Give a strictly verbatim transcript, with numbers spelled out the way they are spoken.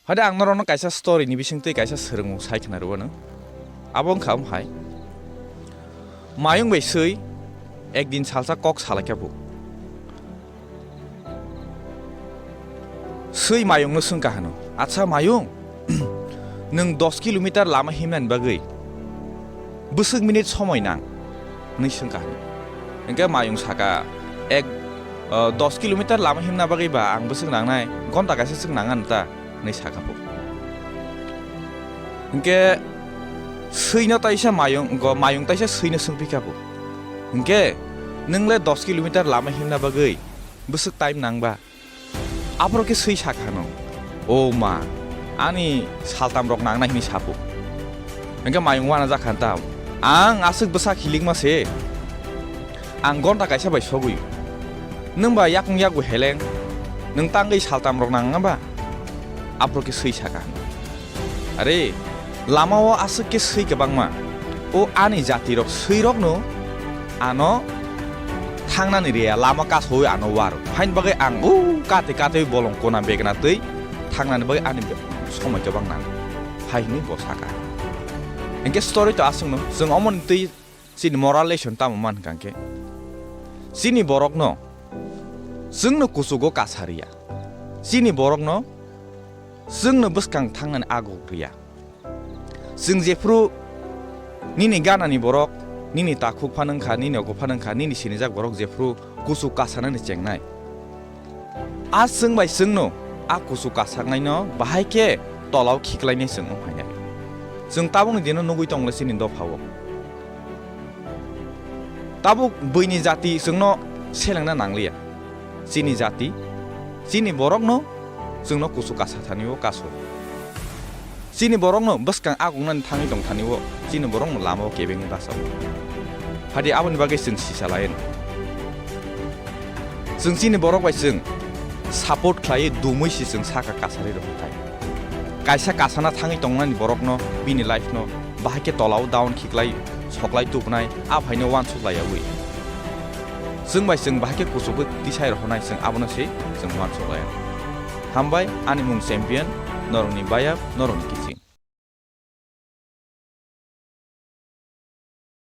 Hade ang norokno kaisa story ni bisingtwi kaisa swrwngmung sai khna rw-ano. Abo wngkha omo hai. Mayung bai swi ekdin salsa kok salaikha bo. Swi mayungno swngkha hano, "Acha mayung, nwng dos kilometer lama himnani bagwi bwswk minute somoi nang?" hwnwi swngkha hano. Hwnkhe mayung saka, "Ek, uh, dos kilometer lama himna bagwi ba ang bwswk nangnai, gonta kaisa swk nang ano ta?" hwnwi sakha bo. Hwnkhe swino taisa mayung, go mayung taisa swino swngpikha bo. Hwnkhe, "Nwng le dos kilometer lama himna bagwi bwswk time nang ba?" Aphuru khe swi sakha no, "O ma, ani saltam rok nangnai," hwnwi sapo. Hwnkhe mayung wana jakha ta, "Ang aswk bwsak hilikma se, ang gonta kaisa bai sogwi. Nwng ba yakung yakgu heleng, nwng tangwi saltam rok nang ba?" Aphuru khe swi sakha hano, "Are, lama o aswk khe swi kwbangma. O ani jati rok swi rok no ano thangnani riya, lama kasowi ano waro. Haini bagwi ang o kate kate bolong kona begna twi thangnani bagwi ani be-, somoi kwbang nango," hai hwnwi bo sakha. Hwnkhe story to aswk no, chwng omo ni twi chini moral lesson tamo man hwnkha khe, chini borok no chwng no kuchugo kasa riya, chini borok no chwng no bwskang thangnani aguk riya. Chwng jephru nini ganani borok, nini takhuk phano wngkha, nini ogo phano wngkha, nini sinijak borok jephru kuchuk kasanani chengnai, a chwng bai chwngno a kuchuk kasaknaino bahai khe tolao khiklainai chwng wng phainai. Chwng tabukni dino nugwi tongla chini dophao. Tabuk buini jati chwngno selengna nangliya. Chini jati, chini borokno chwngno kuchuk kasa thani o kaso. Chini borokno bwskang agungnani thangwi tong thani o chini borokno lama o kebengwi bacha o. Hadi aboni bagwi chwng sisa laino. Chwng chini borok bai chwng support khlaiwi dumwi si chwng saka kasari rwkha thai. Kaisa kasana thangwi tongnani borokno bini life no bahai khe tolao down khiklai soklai tubunai a phaino uansuk laiyawi. Chwng bai chwng bahai khe kuchukwi tisai rohornai chwng abono se chwng uansuk laiya. Hambai ani mung champion, norokni bayap, norokni kiching.